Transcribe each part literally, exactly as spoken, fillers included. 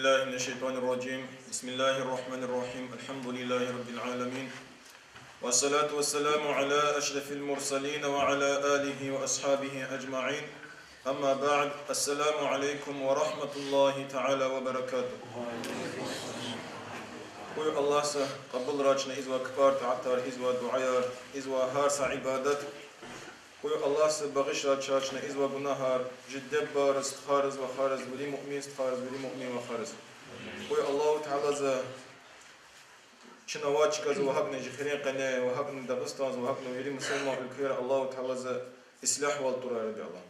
بالله من الشيطان الرجيم. بسم الله الرحمن الرحيم. الحمد لله رب العالمين. والصلاة والسلام على أشرف المرسلين وعلى آله وأصحابه أجمعين. أما بعد. السلام عليكم ورحمة الله تعالى وبركاته. Къуй Аллагьса кьабулрай чна ийизвай кпӀар, тӀаатар, ийизвай дуьаяр, ийизвай гьар са ибадат. Къуй Аллагьса багъишрай чна ийизвай гунагьар, жи диде-бубайриз, стхайриз, вахариз, вири муъмин стхайриз, вири муъмин вахариз. Къуй Аллагьу Таалади чна ва чказ ва гьакӀни жи хуьруьн къене, ва гьакӀни Дагъустандиз, ва гьакӀни вири мусурман уьлквейра Аллагьу Таалади ислягьвал турай, я Рабби Аллагь.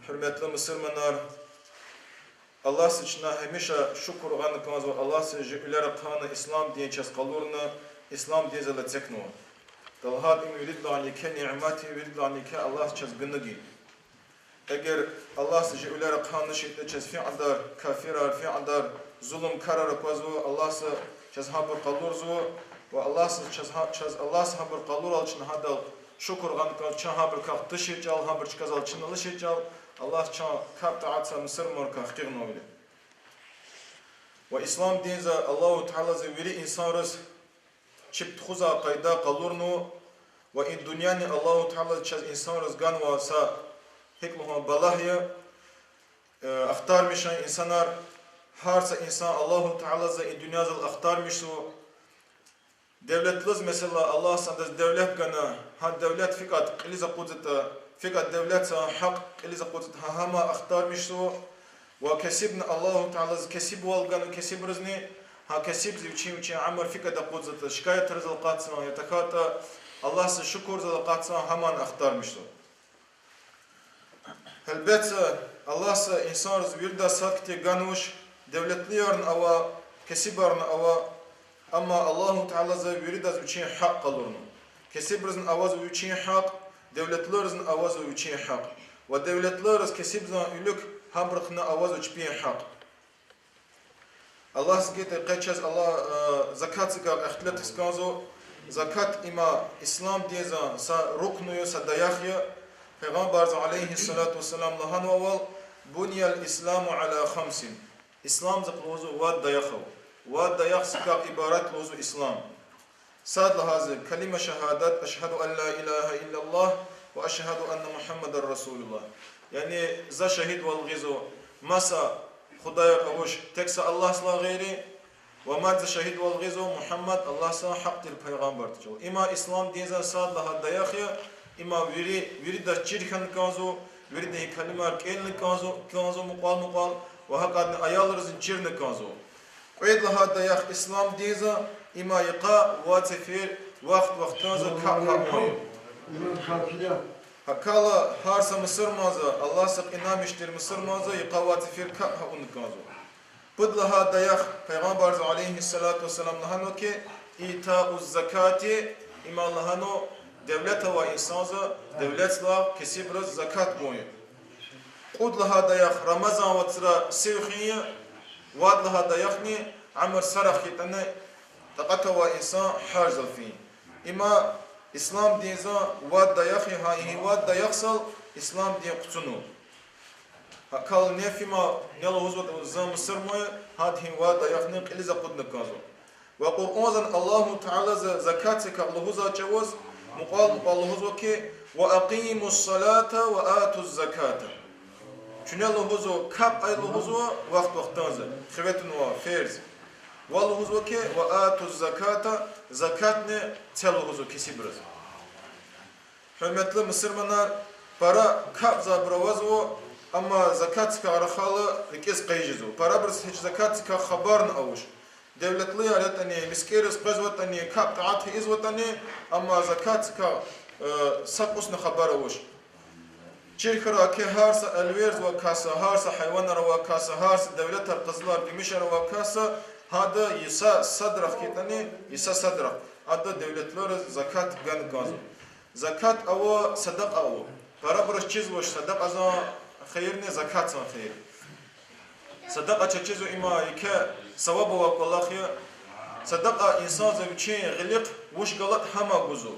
Гьуьрметлу мусурманар, Аллагьса чна гьамиша шукур гъана кӀанзава, Аллагьса жи уьлер ахъайна, ислам дин чаз къалурна, ислам динзал эцигнава. ТалгьайтӀа им виридалайни еке нимет я, виридалайни еке Аллагьса чаз гунугин. Эгер Аллагьса жи уьлер ахъайна, шейтӀа чаз фикьадар, кафирар, фикьадар, зулумкарар аквазва, Аллагьса чаз гьабур къалурзава, ва Аллагьса чаз гьа-, чаз Аллагьса гьабур къалурал чна гьадал шукур гъана кӀанзава, чун гьабурукай тушир чӀал, гьабур чкадал чун алушир чӀал, Аллагьса чун капӀ тӀаатзавай мусурманрикай хкягънавайвиляй. Ва ислам динза Аллагьу Таалади вири инсанриз чеб тухузвай къайда къалурнава, ва и дуьньяни Аллагьу Таалади чаз инсанриз ганвай са гьикӀ лугьун балагь я, э, ахтармишун инсанар, гьар са инсан Аллагьу Таалади и дуьньязал ахтармишзава. Девлетлуз, месела, Аллагьса адаз девлет гана, гьа девлет фикьад кьилиз акъудзаватӀа, фикьад девлетзан гьахъ кьилиз акъудзаватӀа, гьа гьам ахтармишзава, ва кесибни Аллагьу Таалади кесибвал гана кесибризни, гьа кесибди вичин-вичин уьмуьр фикьад акъудзаватӀа, шикаятриз акъатзаватӀа, я тахьайтӀа Аллагьса шукурзал акъатзаватӀа, гьам ахтармишзава. Гьелбетда, Аллагьса инсанриз виридаз сад хьтин ганвач, девлетлуярни ава, кесибарни ава, амма Аллагьу Таалади виридаз вичин гьахъ къалурнава. Кесибризни авазва вичин гьахъ, девлетлуяризни авазва вичин гьахъ. Ва девлетлуяриз кесибдин уьлуьк гьабурухъни авазва чпин гьахъ. Аллагьса гайитӀа, къе чаз Аллагь, э, закатдикай ихтилат хьиз кӀанзава. Закат им ислам динзан са рукну я, са даях я. Пайгъамбарди, عليه الصلاة والسلام, лагьанвайвал: بني الإسلام على خمس. Исламдихъ, лугьузва, вад даях ава. Вад даях сикай ибарат, лугьузва, ислам. Сад лагьайди калима шагьадат: أشهد أن لا إله إلا الله وأشهد أن محمدا رسول الله. Яни за шагьидвал гъизва, маса худаяр авач тек са Аллагьдилай гъейри, ва мад за шагьидвал гъизва, Мугьаммад Аллагьдин гьахъ тир пайгъамбар тушир. Им ислам динзан сад лагьай даях я, им вири, виридаз чир хьана кӀанзава, виридан и калимаяр кӀелна кӀанзава, кӀанзава мукьвал-мукьвал, ва гьакӀадни аялризни чирна кӀанзава. Кьвед лагьай даях ислам динзан, им йикъа вад сефер вахт-вахтунда капӀ-капӀ авун. Гьакала гьар са мусурманди, Аллагьдихъ инанмиш тир мусурманди йикъа вад сефер капӀ авун кӀанзава. Пуд лагьай даях, Пайгъамбарди, عليه الصلاة والسلام, лагьанва хьи: إيتاء الزكاة, им лагьанва, девлет авай инсанди девлетдилай кесибриз закат гун я. Кьуд лагьай даях Рамазан вацра сив хуьн я, вад лагьай даях ни уьмуьр сагърай хьайитӀани, такьат авай инсан гьаждал фин. Им ислам динзан вад даях я, гьа и вад даяхдал ислам дин хъуцунва. Гьакала нефима, ни лугьузватӀа за мусурман я, гьада и вад даях ни кьилиз акъудна кӀанзава. Ва Къуръанзан Аллагьу Таалади закатдикай лугьузвай чӀавуз мукьвал-мукьвал лугьузва хьи: وأقيموا الصلاة وآتوا الزكاة. Чуьне лугьузва, капӀ ая лугьузва вахт-вахтунда хиве тунвай ферз. Ва лугьузва хьи: وآتوا الزكاة, закатни це лугьузва кесибриз. Гьуьрметлу мусурманар, пара капӀзавайбур авазва, амма закатдикай рахайла рикӀиз къейд жезва. Парабуруз гьич закатдикай хабарни авач. Девлетлуяр ятӀани, мискӀинриз къвезватӀани, капӀ-тӀаат ийизватӀани, амма закатдикай, э, са кӀусни хабар авач. Чир хьурай хьи, гьар са элверзавай каса, гьар са гьайванар авай каса, гьар са девлетар, къизилар, гимишар авай каса, гьада йиса садрахъ хьайитӀани, йиса садрахъ, ада девлетлуяриз закат гана кӀанзава. Закат ава, садакьа ава. Парабуруз чизвач садакьадин хийирни закатдин хийир. Садакьа чаз чизва, им еке саваб авай кӀвалах я. Садакьа инсандиз вичин гъилихъ вуч галатӀа, гьам гузва.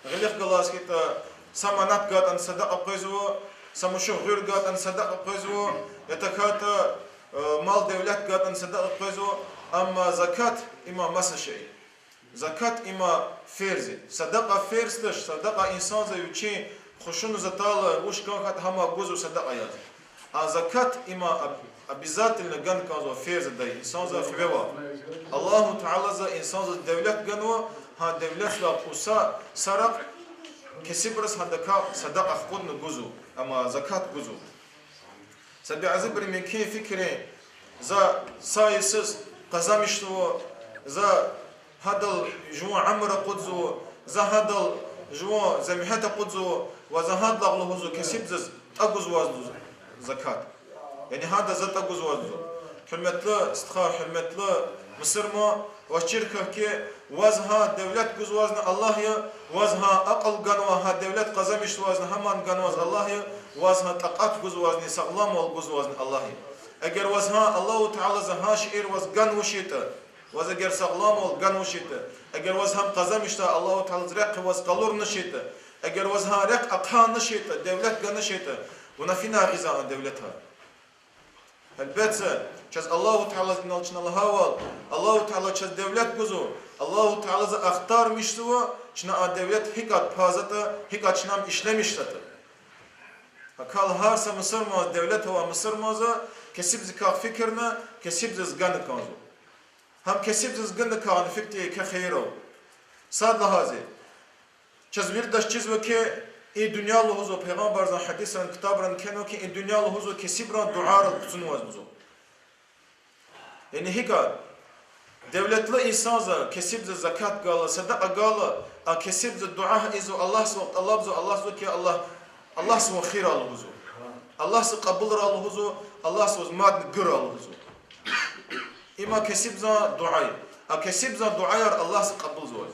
Гъилихъ галаз хьайитӀа, са манат гайитӀани садакьа къвезва, са муьшуьгъ гъуьр гайитӀани садакьа къвезва, я тахьайтӀа Э, мал-девлет гатӀани садакьа къвезва, амма закат има маса шей. Закат има ферз я. Садакьа ферз туш, садакьа инсанза вичин хушуниз атайла, вуч кӀан хьайитӀа гьам гузва садакьа яз. А закат има об-, обязательно гана кӀанзава, ферз я, инсанза хиве ава. Аллагьу Таалади инсанзаз девлет ганва, гьа девлетдилай са, са ракь кесибриз гьадакай садакьа хкудна гузва, амма закат гузва. Са бязибуру мумкин фикирин, за са йисуз къазанмишзава, за гьадал жуван уьмуьр акъудзава, за гьадал жуван зегьмет акъудзава, ва за гьадалай лугьузва кесибдиз тӀагузвайди лугьузва закат. Яни гьада за тӀагузвайди лугьузва. Гьуьрметлу стха, гьуьрметлу мусурман, ваз чир хьухь хьи, ваз гьа девлет гузвайди Аллагь я, ваз гьа акьул ганвай, гьа девлет къазанмишзавайди гьамни ганвайди Аллагь я, ваз гьа такьат гузвайди, сагъламвал гузвайди Аллагь я. Эгер ваз гьа Аллагьу Таалади гьа шейэр ваз ганвачтӀа, ваз эгер сагъламвал ганвачтӀа, эгер ваз гьам къазанмишдай Аллагьу Таалади рехъ ваз къалурначтӀа, эгер ваз гьа рехъ ахъайначтӀа, девлет ганачтӀа, вуна финай гъизвай девлет я? Гьелбетда, чаз Аллагьу Таалади инал чна лагьайвал, Аллагьу Таала чаз девлет гузва, Аллагьу Таалади ахтармишзава, чна а девлет гьикӀ пазатӀа, гьикӀ чна ишлемишзатӀа. Акьван гьар са мусурман, девлет авай мусурманди кесибдикай фикирна, кесибдиз гана кӀанзава. Гьам кесибдиз гана кӀанзавани фикирда еке хийир ава. Сад лагьайди, чаз виридаз чизва хьи, и дуьнья лугьузва, пайгъамбарзан гьадисран, ктабран кхьенва хьи, и дуьнья лугьузва кесибран дуьайрал пуцунвайди лугьузва. Яни гьикӀ, девлетлу инсанди кесибдиз закат гайила, садакьа гайила, а кесибди дуьа ийизва, Аллагьдивай тӀалабзава, Аллагьди лугьузва хьи, Аллагь, Аллагьди вун хийирай лугьузва. Аллагьди кьабулрай лугьузва, Аллагьди ваз мадни гурай лугьузва. Има кесибдин дуьа я. А кесибдин дуьаяр Аллагьди кьабулзавайди.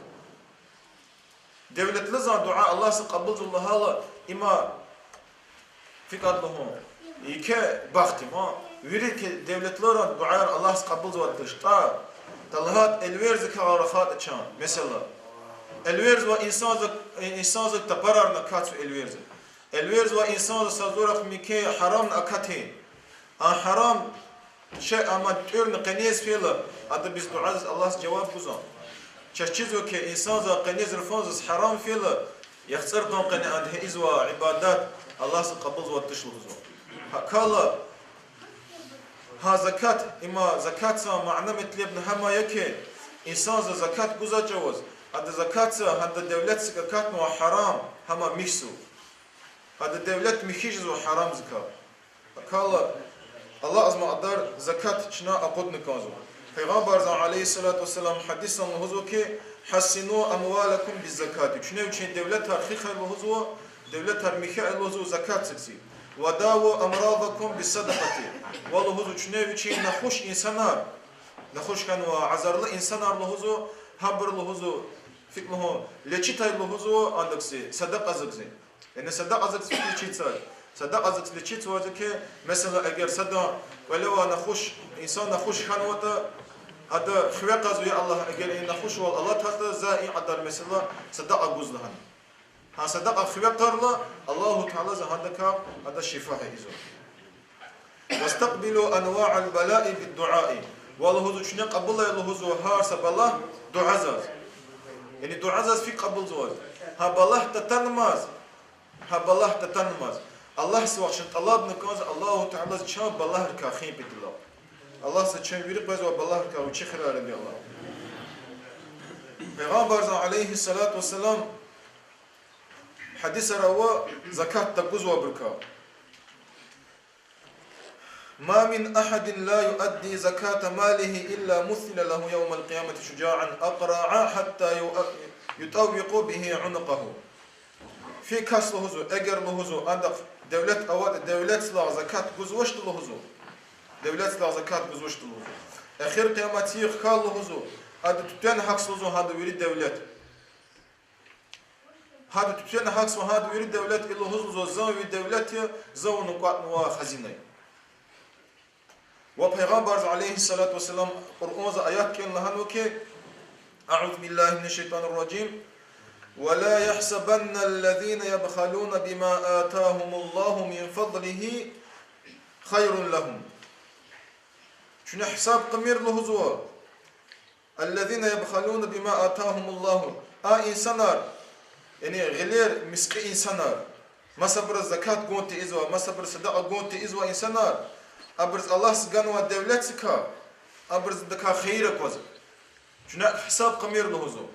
Девлетлудин дуьа Аллагьди кьабулзава лагьайла, има фикӀад лугьун, еке бахт я ман, вири девлетлудин дуьаяр Аллагьди кьабулзавайди туштӀа, талгьат элверзикай рахайтӀа чан, месела. Элверзавай инсанди, инсанди тапарарни акатзава элверзава. Элверзавай инсанди са зурахъ мумкин гьарамни акатин. А гьарам шей аман тӀуьрна къенез фейила, адаз дуьадиз Аллагьди жаваб гузва. Чаз чизва хьи, инсанди къенез руфунди гьарам фейила, яхцӀур къан къене ада ийизвай ибадат Аллагьди кьабулзавайди туш лугьузва. Гьакала гьа закат, има закатдин мана-метлебни гьам я хьи, инсанди закат гузвай чӀавуз, ада закатдиз, гьада девлетдиз акатнавай гьарам, гьам михьзава. Гьада девлет михьи жезва гьарамдикай. Гьакала алакьзавай кьадар закат чна акъудна кӀанзава. Пайгъамбарди, عليه الصلاة والسلام, гьадисда лугьузва хьи, حصنوا أموالكم بالزكاة. Куьне вичин девлетар хихье лугьузва, девлетар михье лугьузва закатдиз. وداووا أمراضكم بالصدقة. Ва лугьузва куьне вичин нахуш инсанар, нахуш хьанвай азарлу инсанар лугьузва, гьабур лугьузва, фикӀ лугьун, лечитье лугьузва адакай садакьадиз. Яни садакьадиз фикӀ лечитьзавай. Садакьадиз лечитьзавайди хьи, месела, эгер садан кӀвале авай нахуш, инсан нахуш хьанватӀа, ада хиве кьазва: я Аллагь, эгер и нахушвал алатайтӀа, за и кьадар, месела, садакьа гуз лагьана. Гьа садакьа хиве кьарла, Аллагьу Таалади гьадакай ада шифа гьа ийизва. واستقبلوا أنواع البلاء بالدعاء. Ва лугьузва куьне кьабулай лугьузва гьар са балагь дуьадиз. Яни дуьадиз фикӀ кьабулзавайди. Гьа балагь татанмаз, гьа балагь татанмаз Аллагьдивай чна тӀалабна кӀанзава Аллагьу Таалади чун балагьрикай хуьн патал. Аллагьди чун вири къвезвай балагьрикай вичи хирай, я Аллагь. Пайгъамбарди, عليه الصلاة والسلام, гьадисар ава закат тагузвайбурукай: ما من أحد لا يؤدي زكاة ماله إلا مثل له يوم القيامة شجاعا أقرع حتى يطوق به عنقه. Фи кас лугьузва, эгер лугьузва, адахъ девлет аватӀа, девлетдилай закат гузвачтӀа лугьузва, девлетдилай закат гузвачтӀа лугьузва, эхир къиямат йикъ хьайила лугьузва, ада туьтуьн гьахьзава лугьузва гьада вири девлет. Гьада туьтуьн гьахьзава гьада вири девлет, и лугьузва: зун ви девлет я, зун вуна кӀватӀнавай хазина я. Ва Пайгъамбарди, عليه الصلاة والسلام, Къуръанда аят кӀелна лагьанва хьи, أعوذ بالله من الشيطان الرجيم. ولا يحسبن الذين يبخلون بما آتاهم الله من فضله خير لهم. Чуьне гьисаб къимир лугьузва. الذين يبخلون بما آتاهم الله. А инсанар, яни гъилер, мискьи инсанар, масабуруз закат гун тийизвай, масабуруз садакьа гун тийизвай инсанар, абуруз Аллагьди ганвай девлетдикай, абуруз адакай хийир аквазва. Чуьне гьисаб къимир лугьузва.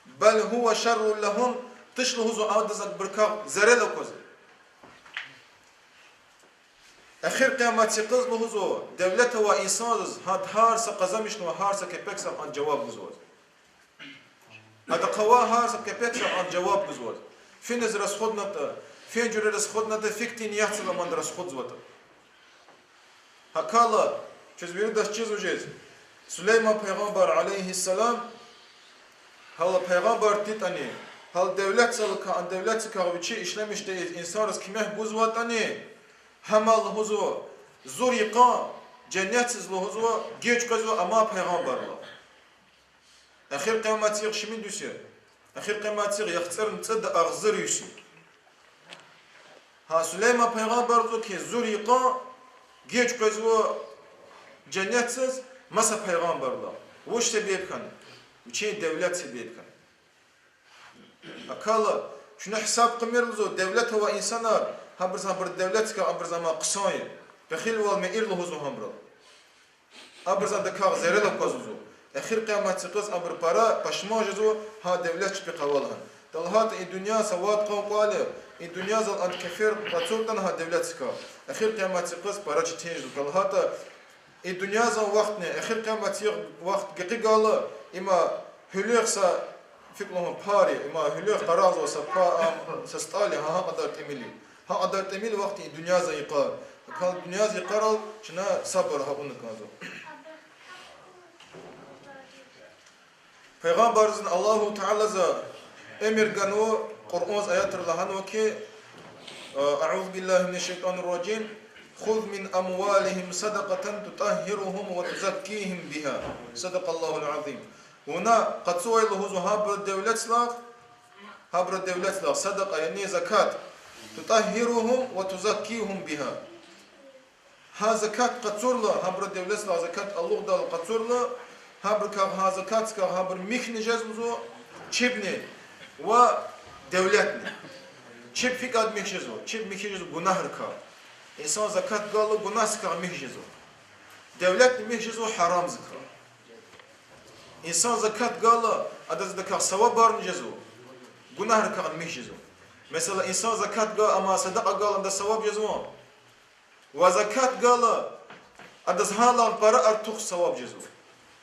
بل هو شر لهم, туш лугьузва адаз, абурукай зарар аквазва. Эхир къиямат йикъаз лугьузва, девлет авай инсандиз гьа гьар са къазанмишнавай гьар са кепекдихъ ада жаваб гузваз. Адахъ авай гьар са кепекдихъ ада жаваб гузваз. Финиз расходнатӀа, фин жуьре расходнатӀа, фикьтин ниятдилай ада расходзаватӀа. Гьакала чаз виридаз чизвуж жез, Сулейман пайгъамбар, عليه السلام, гьала пайгъамбар тиртӀани, гьала девлетдикай, а девлетдикай вичи ишлемиш тийиз инсанриз куьмек гузватӀани, гьам лугьузва, зур йикъан женнетдиз лугьузва геж къвезва амай пайгъамбарлагъ. Эхир къиямат йикъ шумуд йис я? Эхир къиямат йикъ яхцӀурни цӀуд агъзур йис я. Гьа Сулейман пайгъамбар лугьузва хьи, зур йикъан геж къвезва женнетдиз маса пайгъамбарлагъ. Вуч себеб хьана? Вичин девлет себеб хьана. Гьакала чуьне гьисаб къимир лугьузва, девлет авай инсанар, гьабуруз, гьабурун девлетдикай абуруз амай хъсан я. Пехилвал мейир лугьузва гьабурал. Абуруз адакай зарар аквазва. Эхир къиямат йикъаз абуру пара пашман жезва, гьа девлет чпихъ ава лагьана. ТалгьатӀа и дуьнья са вад къан кӀвале, и дуьньядал ада кефер къачуртӀани гьа девлетдикай, эхир къиямат йикъаз пара четин жезва. ТалгьатӀа и дуьньядин вахтни, эхир къиямат йикъ вахт гекъигайла, има гьуьлуьгъ са, фикир лугьун, пар я, има гьуьлуьгъ къарагъзавай са па-, ам, са стӀал я, гьа, гьа кьадар тӀимил я. Гьа кьадар тӀимил вахт я и дуьньядин йикъар. Гьакала дуьньядин йикъарал чна сабур авуна кӀанзава. Пайгъамбардизни Аллагьу Таалади эмир ганва, Къуръанда аятра лагьанва хьи, أعوذ بالله من الشيطان الرجيم. خذ من أموالهم صدقة تطهرهم وتزكيهم بها. صدق الله العظيم. Вуна къачу лугьузва гьабурун девлетдилай, гьабурун девлетдилай садакьа, яни закат. تطهرهم وتزكيهم بها. Гьа закат къачурла, гьабурун девлетдилай закат алукӀдайла къачурла, гьабурукай, гьа закатдикай гьабур михьна жезва лугьузва чебни ва девлетни. Чеб фикӀад михьи жезва? Чеб михьи жезва гунагьрикай. Инсан закат гайила гунагьдикай михьи жезва. Девлетни михьи жезва гьарамдикай. Инсан закат гайила адаз адакай савабарни жезва, гунагьрикай михьи жезва. Месела, инсан закат гайила, амма садакьа гайила адаз саваб жезвани? Ва закат гайила адаз гьадалай пара артух саваб жезва.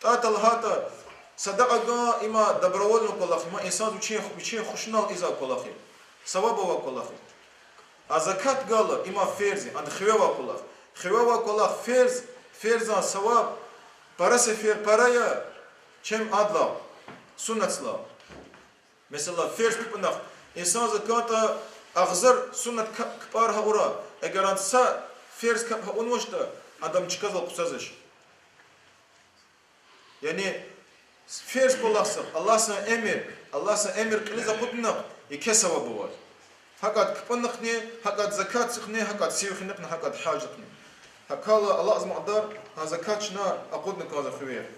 ТӀа талгьатӀа, садакьа гун има добровольно кӀвалах я, има инсандиз вичин, вичин хушунал ийизвай кӀвалах я, саваб авай кӀвалах я. А закат гайила има ферз я, ада хиве авай кӀвалах. Хиве авай кӀвалах ферз, ферзан саваб пара сефер пара я, чем адалай, суннатдилай. Месела, ферз капӀунихъ, инсан закатда агъзур суннат капӀ-, капӀар авуртӀа, эгер ада са ферз капӀ авунвачтӀа, адан чкадал къуцазвач. Яни ферз кӀвалахдихъ, Аллагьдин эмир, Аллагьдин эмир кьилиз акъудунихъ еке саваб ава. ГьакӀ капӀунихъни, гьакӀ закатдихъни, гьакӀ сив хуьнихъни, гьакӀ гьаждихъни. Гьакала алакьзамай кьадар гьа закат чна акъудна кӀанзава хиве.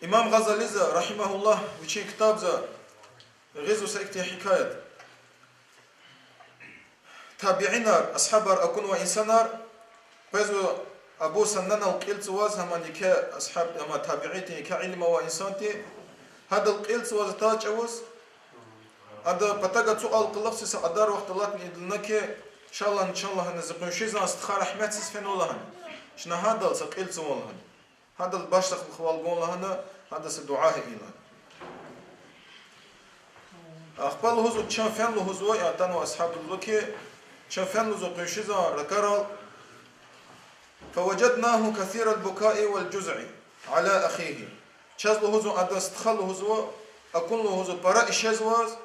Имам Гъазалиди, رحمه الله, вичин ктабда гъизва са ихьтин гьикаят. Табиинар, асгьабар акунвай инсанар, къвезва Абу Саннанал кьил цаваз, гьам еке асгьаб, амма табиинрин еке илим авай инсан тир, гьадал кьил цаваз атай чӀавуз, ада патав ацукьайдалай кьулухъ са кьадар вахт алатна идална хьи, ша лагьана, чан лагьана, зи къуншидин стха рагьметдиз фенва лагьана. Чна гьадал са кьил цава лагьана. Гьадал башдахлухвал гун лагьана, гьадаз са дуьа хьайила. Ахпа лугьузва, чан фена лугьузва, я атанва асгьаб лугьузва хьи, чан фена лугьузва къуншидин ракӀарал, فوجدناه كثير البكاء والجزع على أخيه. Чаз лугьузва, адан стха лугьузва, акун лугьузва, пара ишезваз,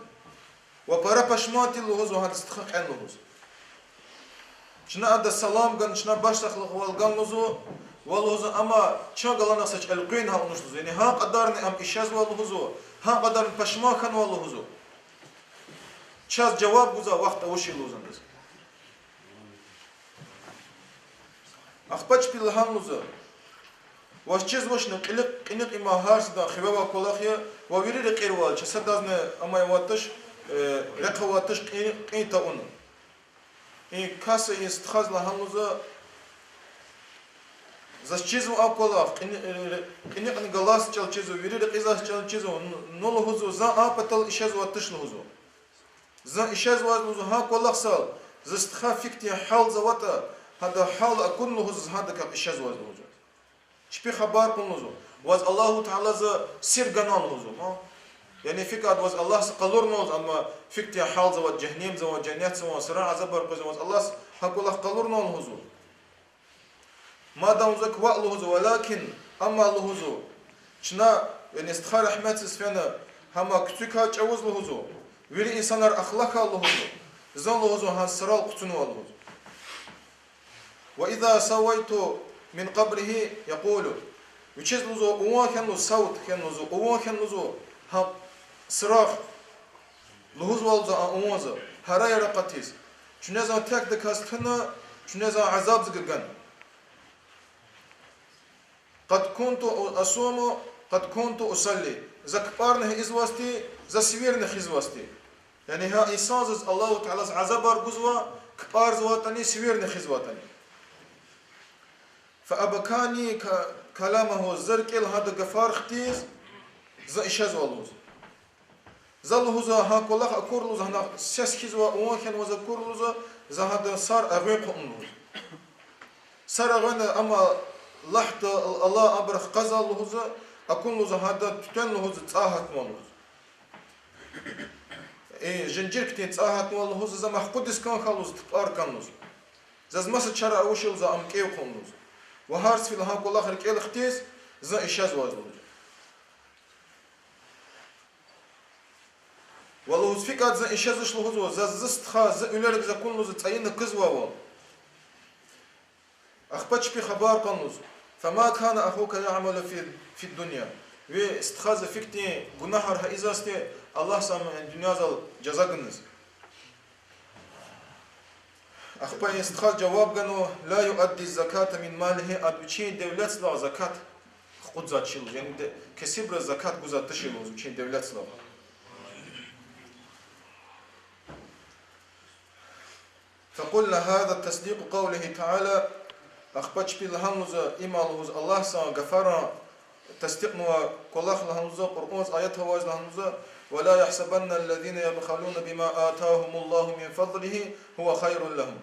ва пара пашман тир лугьузва, гьадан стха кьена лугьуз. Чна адаз салам гана, чна башдахлухвал гана лугьузва, ва лугьузва, амма чан галана са чӀал къуьн гьа авунач лугьузва. Яни гьа кьадарни ам ишезва лугьузва, гьа кьадарни пашман хьанва лугьузва. Чаз жаваб гузвай вахт авачир лугьузва адаз. Ахпа чпи лагьан лугьузва: ваз чизвачни кьиникь, кьиникь има гьар садан хиве авай кӀвалах я, ва вири рекьера авай, чаз садазни амай аваташ, э, рехъ аваташ кьи-, кьин тавуна. И касди и стхаз лагьан лугьузва: заз чизва а кӀвалах, кьини-, э, кьиникьни галаз чӀал чизва, вири рекьиз чӀал чизва, ну, ну, лугьузва, за а патал ишезваташ лугьузва. За ишезвайди лугьузва гьа кӀвалахзал, зи стха фикьтин гьалзаватӀа, гьада гьал акун лугьуз, гьадакай ишезвайди лугьузва. Чпи хабар кьун лугьузва. Ваз Аллагьу Таалади сир гана лугьузва, ма. Яни фикьад ваз Аллагьди къалурна лугьуз, амма фикьтин гьалзаватӀа, жегьеннемзаватӀа, женнетзаватӀа, сиран азабар къвезватӀа, ваз Аллагьди гьа кӀвалах къалурна лугьузва. Мадам за квай лугьузва, ва лакин, амма лугьузва, чна, яни стха рагьметдиз фена, гьама куьцуькай чӀавуз лугьузва, вири инсанар ахлакай лугьузва, зун лугьузва гьа сирал къуцунва лугьузва. وإذا سويت من قبره يقول. Вичиз лугьузва авун хьана лугьуз, савт хьана лугьузва, авун хьана лугьузва, гьа сирах лугьузвалза а авунза, гьарай ракъатиз: чуьне зун текдаказ туна, чуьне зун азабза гана. قد كنت أصوم، قد كنت أصلي. За кпӀарни ийизвайди, за сивирни хуьзвайди. Яни гьа инсанзаз Аллагьу Таалади азабар гузва, кпӀарзаватӀани, сивирни хуьзватӀани. فأبكاني ك-، كلامه, зи рикӀел гьадан гафар хтиз, за ишезва лугьуз. За лугьузва гьа кӀвалах акур лугьуз, гьана сес хьизва, авун хьанваз акур лугьузва, за гьадан сар агъуьн хъувун лугьуз. Сар агъуьна, амма лагьда ал-, алай абурухъ къаза лугьузва, акун лугьузва гьадан туьтуьн лугьуз, цӀай гьатнава лугьуз. Э, жинжир хьтин цӀай гьатнава лугьуз, за махкудиз кӀан хьа лугьуз, тупӀар кӀан лугьуз. Заз маса чара авачир лугьуз, ам кӀев хъувун лугьуз. Ва гьар сефиле гьа кӀвалах рикӀел хтиз, за ишезва лугьуз. Ва лугьуз фикьад за ишезач лугьузва, заз зи стха, зи уьлерик за кун лугьуз, цӀайина кузвайвал. Ахпа чпи хабар кьан лугьуз: فما كان أخوك يعمل في، في الدنيا. Ви стхаз фикьтин гунагьар гьа ийизвайди, Аллагьди ам дуьньязал жаза гуниз. Ахпа и стхаз жаваб ганва: لا يؤدي الزكاة من ماله, ад вичин девлетдилай закат хкудзавач лугьуз, яни де-, кесибриз закат гузвайди туш лугьуз вичин девлетдилай. فقلنا هذا تصديق قوله تعالى. Ахпа чпи лагьан лугьузва, им лугьуз Аллагьдин гафарин тасдикьнавай кӀвалах лагьан лугьузва, Къуръанза аят аваз лагьан лугьузва: ولا يحسبن الذين يبخلون بما آتاهم الله من فضله هو خير لهم.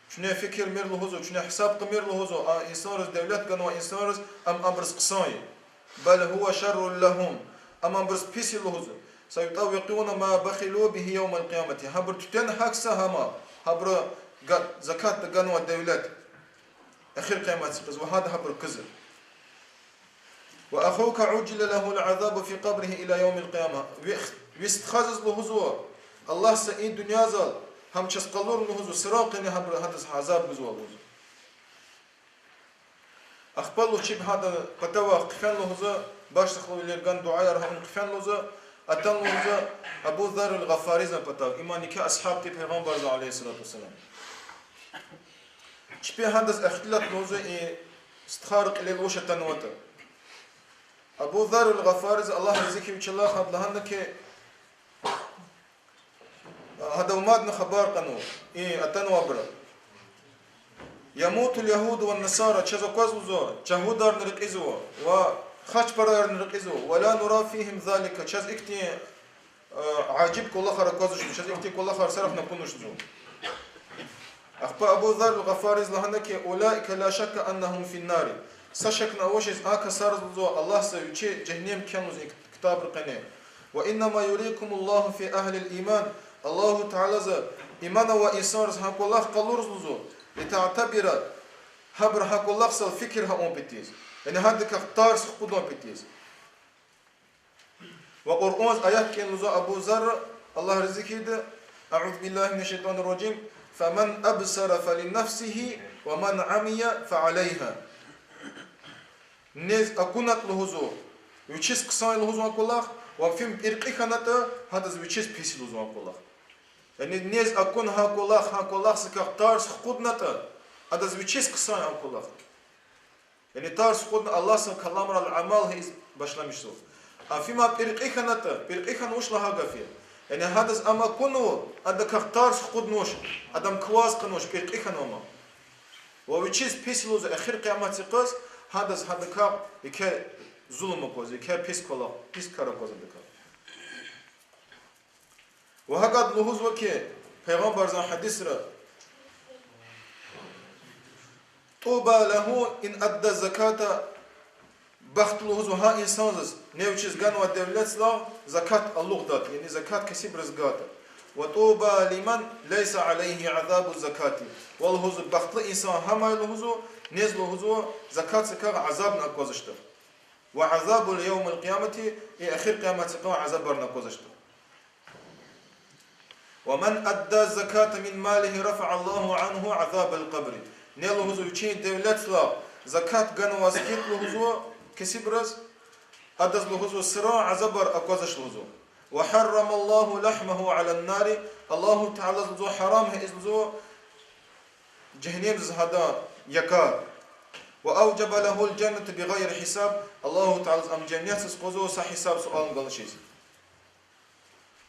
Чуьне фикир мир лугьузва, чуьне гьисаб кьамир лугьузва а инсанриз, девлет ганвай инсанриз, ам абуруз хъсан я. بل هو شر لهم. Ам абуруз пис я лугьузва. سيطوقون ما بخلوا به يوم القيامة. Гьабуру туьтуьн гьахьзава гьама, гьабуру га-, закат ганвай девлет. Эхир къияматдин къуз ва гьада гьабур кузва. وأخوك عجل له العذاب في قبره إلى يوم القيامة. Ви, ви стхазаз лугьузва, Аллагьди и дуьньязал гьам чаз къалур лугьузва, сиран къене гьабур, гьадаз азаб гузва лугьузва. Ахпа лугьуз чеб гьадан патав хъфен лугьузва, башдахъ лугьуз вилер гана дуьаяр гьа ун хъфен лугьузва, атан лугьузва Абу Зарр аль-Гъафаризан патав, им еке асгьаб тир Пайгъамбардин, عليه الصلاة والسلام. Чпи гьадаз ихтилат лугьузва и стхайрин кьилел вуч атанватӀа. Абу Зарр аль-Гъафариз, Аллагь рази хьуй вичелай, гьада лагьана хьи, гьадан мадни хабар кьунва, и атанвайбуру: يموت اليهود والنصارى, чаз акваз лугьузва, ягьударни рекьизва ва хачпараярни рекьизва, ولا نرى فيهم ذلك, чаз ихьтин, э, ажиб кӀвалахар аквазвач, чаз ихьтин кӀвалахар сарафна акунвач лугьузва. Ахпа Абу Зарр аль-Гъафариз лагьана хьи: أولئك لا شك أنهم في النار. Са шакни авачиз а касар лугьузва, Аллагьди вичи жегьеннем кхьенва лугьуз и ктабрин къене. وإنما يريكم الله في أهل الإيمان. Аллагьу Таалади иман авай инсанриз гьа кӀвалах къалурзава лугьузва, لتعتبر, гьабуру гьа кӀвалахдал фикир гьа авун патал. Яни гьадакай тарс хкудун патал. Ва Къуръанза аят кӀелзава Абу Зарра, Аллагь рази хьуй, أعوذ بالله من الشيطان الرجيم: فمن أبصر فلنفسه ومن عمي فعليها. Нез акунатӀа лугьузва, вичиз хъсан я лугьузва кӀвалах, ва фин пӀиркьи хьанатӀа, гьадаз вичиз пис я лугьузва кӀвалах. Яни нез акуна гьа кӀвалах, гьа кӀвалахдикай тарс хкуднатӀа, Адаз вичиз хъсан я а кӀвалах. Яни тарс хкудна Аллагьдин каламрал амал ийиз башламишзава. Амма пӀиркьи хьанатӀа, пӀиркьи хьана вуч лагьай гаф я? Яни гьадаз ам акунва, адакай тарс хкуднавач, адан кваз кьунвач, пӀиркьи хьанва ам. Ва вичиз пис лугьузва эхир къияматдин къуз, гьадаз гьадакай еке зулум акваз, еке пис кӀвалах, пис кар акваз адакай. Ва гьакӀ лугьузва хьи, Пайгъамбардин гьадисра: طوبى له إن أدى الزكاة, бахт лугьузва гьа инсандиз, ни вичиз ганвай девлетдилай закат алукӀдайди, яни закат кесибриз гайитӀа. وطوبى لمن ليس عليه عذاب الزكاة. Ва лугьузва бахтлу инсан гьам я лугьузва, низ лугьузва закатдикай азабни аквазвачтӀа. وعذاب يوم القيامة, и эхир къияматдин къуз азабарни аквазвачтӀа. ومن أدى الزكاة من ماله رفع الله عنه عذاب القبر. Ни лугьузва вичин девлетдилай закат ганваз хьайитӀа лугьузва кесибриз, адаз лугьузва сурун азабар аквазвач лугьузва. وحرم الله لحمه على النار, Аллагьу Таалади лугьузва гьарам ийиз лугьузва жегьеннемдиз гьадан якӀар. وأوجب له الجنة بغير حساب, Аллагьу Таалади ам женнетдиз къвезва са гьисаб-суални галачиз.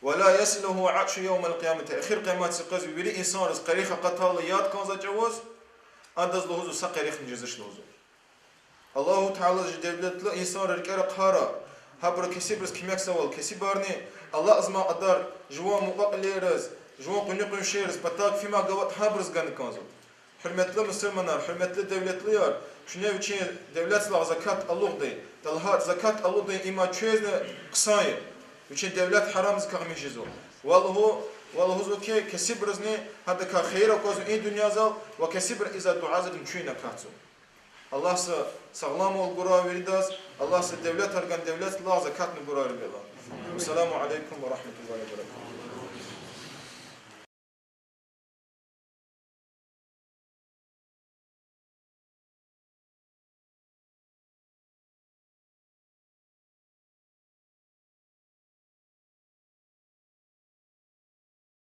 ولا يصله عطش يوم القيامة, эхир къияматдин къуз вири инсанриз къерех акъатайла яд кӀанзавай чӀавуз, адаз лугьузва са къерехни жезвач лугьузва. Аллагьу Таалади жи девлетлу инсанрин рикӀера хъвара, гьабуру кесибриз куьмекзавал, кесибарни алакьзамай кьадар жуван мукьва-кьилийриз, жуван къуьнуь-къуншийриз, патав фимай гватӀа гьабуруз гана кӀанзава. Гьуьрметлу мусурманар, гьуьрметлу девлетлуяр, чуьне вичин девлетдилай закат алукӀдай, талгьа закат алукӀдай иман чуьзни хъсан я. Вичин девлет гьарамдикай михьи жезва. Ва лугьу-, ва лугьузва хьи, кесибризни гьадакай хийир аквазва и дуьньязал, ва кесибрин ийизвай дуьазарни чуьнни акатзава. Аллагьди сагъламвал гурай виридаз, Аллагьди девлетар гана девлетдилай закатни гурай виридан. والسلام عليكم ورحمة الله وبركاته.